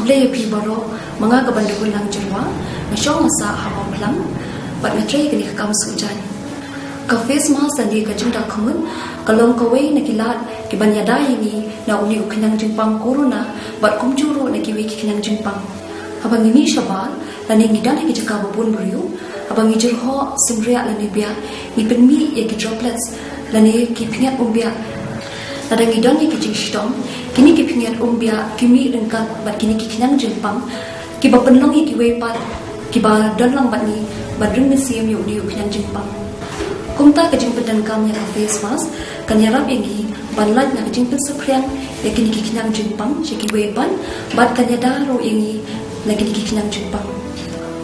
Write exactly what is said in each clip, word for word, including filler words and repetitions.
Khublei ïa phi baroh, ma nga ka Bandarban Langjyrwa, nga shong nga sah ha Mawphlang, bad nga trei ïa kane ka kam suh jaiñ. Ka face mask lane ka jingdakhmut, ka long kawei na ki lad, kiban ïada ïa ngi, na une u khñiang jingpang corona, bad kumjuh ruh na kiwei ki khñiang jingpang. Haba ngi mih shabar, lane ngi don ha ki jaka ba bun briew, haba ngi jyrhoh, symriah lane biah, ngi pynmih ïa ki droplets, lane ki phniat umbiah. Lada ngi don ïa ki jingshitom, kine ki phniat umbiah, ki mih ryngkat bad kine ki khñiang jingpang, kiba pynlong ïa kiwei pat, kiba don lang bad ngi, ban ring mynsiem ïa une u khñiang jingpang. Kumta ka jingpyndonkam ïa ka face mask, kan ïarap ïa ngi, ban lait na ka jingpynsaphriang, ïa kine ki khñiang jingpang, sha kiwei pat, bad kan ïada ruh ïa ngi, na kine ki khñiang jingpang.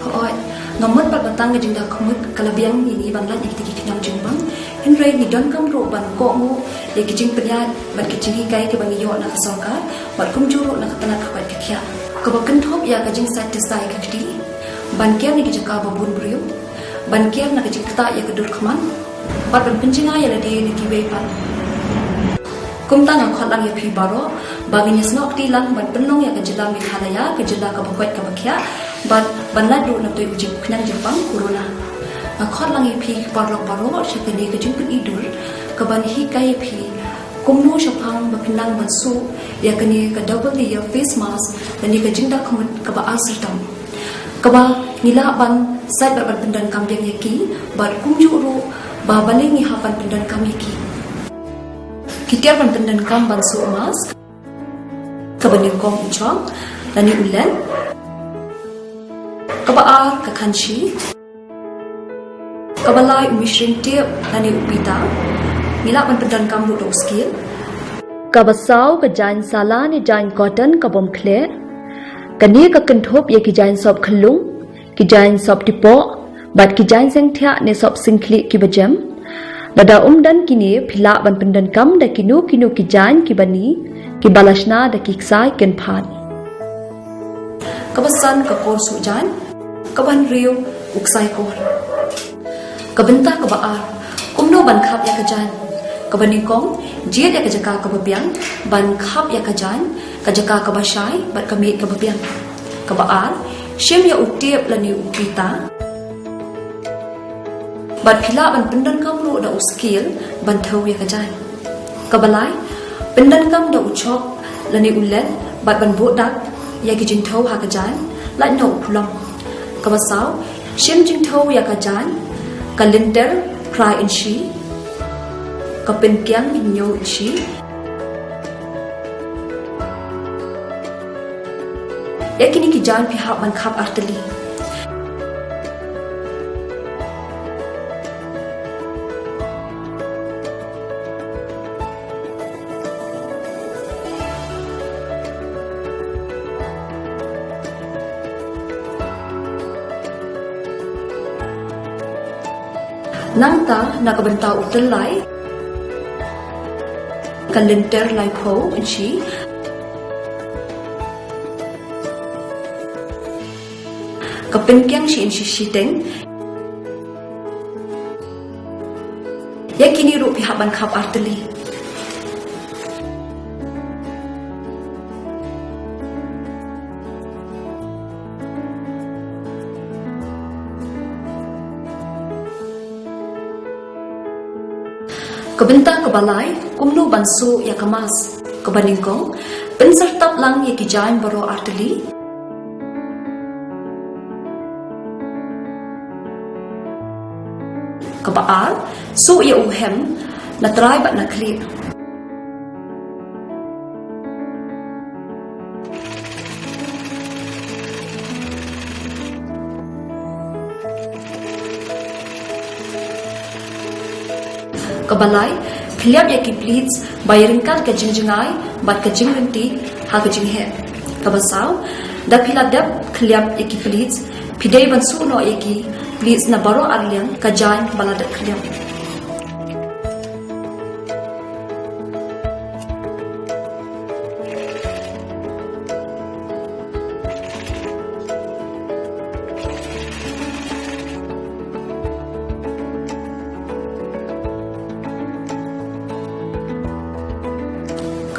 Hooid, nga mut pat ba tang ka jingdakhmut, ka la biang ïa ngi ban lait na kine ki khñiang jingpang. Hynrei ngi donkam ruh ban kohnguh, ïa ki jingpynïaid, bad ki jinghikai kiba ngi ïoh na ka sorkar, bad kumjuh ruh na ka tnat ka koit ka khiah. Kaba kynthup ïa ka jingsait tista ïa ka kti, ban kiar na ki jaka ba bun briew, ban kiar na ka jingktah ïa ka dur khmat, bad ban pynjngai ïa lade na kiwei pat. Kumta nga khot lang ïa phi baroh, ba ngin ïasnoh kti lang ban pynlong ïa ka jylla Meghalaya, ka jylla kaba koit kaba khiah, bad ban lait ruh na utei u jingkhñiang jingpang corona. Nga khot lang ïa phi ki paralok baroh, sha kane ka jingpyni dur, kaban hikai ïa phi, kumno shaphang ba phin nang ban suh, ïa kane ka double layer face mask, lane ka jingdakhmut kaba ar syrtam. Kaba ngi lah ban sait bad ban pyndonkam biang ïa ki, bad kumjuh ruh, ba balei ngi hap ban pyndonkam ïa ki. Ki tiar ban pyndonkam ban suh mask. Kaba nyngkong u chok, lane u led. Kaba ar ka khanshi. Kaba lai u mishring tip, lane u pita. Ngi lah ban pyndonkam ruh da u skhel. Kaba saw ka jaiñ sala ne jaiñ cotton kabym khleh. Kane ka kynthup ïa ki jaiñ sop khyllung, ki jaiñ sop tipoh, bad ki jaiñ seng thiah ne sop singkhlieh kiba jem. Lada ym don kine phi lah ban pyndonkam da kino kino ki jaiñ kiba ni, kiba la shna da ki ksai kynphad. Kaba san ka kor suh jaiñ, kaba hynriew u ksai kor. Ka bynta kaba ar, kumno ban khap ïa ka jaiñ. Kaba nyngkong, jied ïa ka jaka kaba biang, ban khap ïa ka jaiñ, ka jaka kaba shai, bad ka miej kaba biang. Kaba ar, shim ïa u tip lane u pita. Bad phi lah ban pyndonkam ruh da u skhel, ban thew ïa ka jaiñ. Kaba lai, pyndonkam da u chok, lane u led, bad ban buh dak, ïa ki jingthew ha ka jaiñ, lait noh u pulom. Kaba saw, shim jingthew ïa ka jaiñ, ka lynter, phra inshi, ka pynkiang hynñiew inshi. Ïa kine ki jaiñ phi hap ban khap artylli. Nangta na ka bynta u tyllai, ka lynter laiphew inshi, ka pynkiang shi inshi shiteng. Ïa kine ruh phi hap ban khap artylli. Ka bynta kaba lai, kumno ban suh ïa ka mask. Kaba nyngkong, pynsyrtap lang ïa ki jaiñ baroh artylli. Kaba ar, suh ïa u hem, na trai bad na khlieh. Kaba lai, khliap ïa ki pleats, ba ïaryngkat ka jingjngai, bad ka jingrynti, ha ka jingheh. Kaba saw, da phi la dep khliap ïa ki pleats, phi dei ban suh noh ïa ki pleats na baroh arliang, ka jaiñ ba la dep khliap.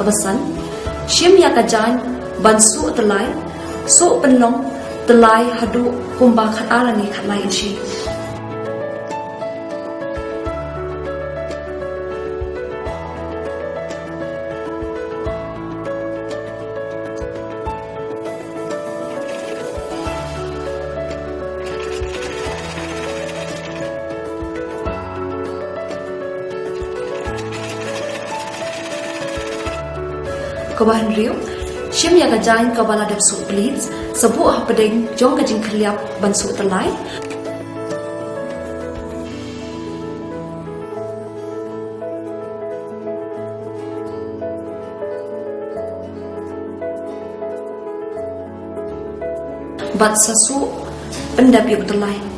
Kaba san, shim ïa ka jaiñ, ban suh tyllai, Suh pynlong tyllai haduh kumba khatar ne khatlai inshi. Kaba hynriew, shim ïa ka jaiñ kaba la dep suh pleats, sa buh hapdeng jong ka jingkhylliap ban suh tyllai. Bad sa suh pyndep ïa u tyllai.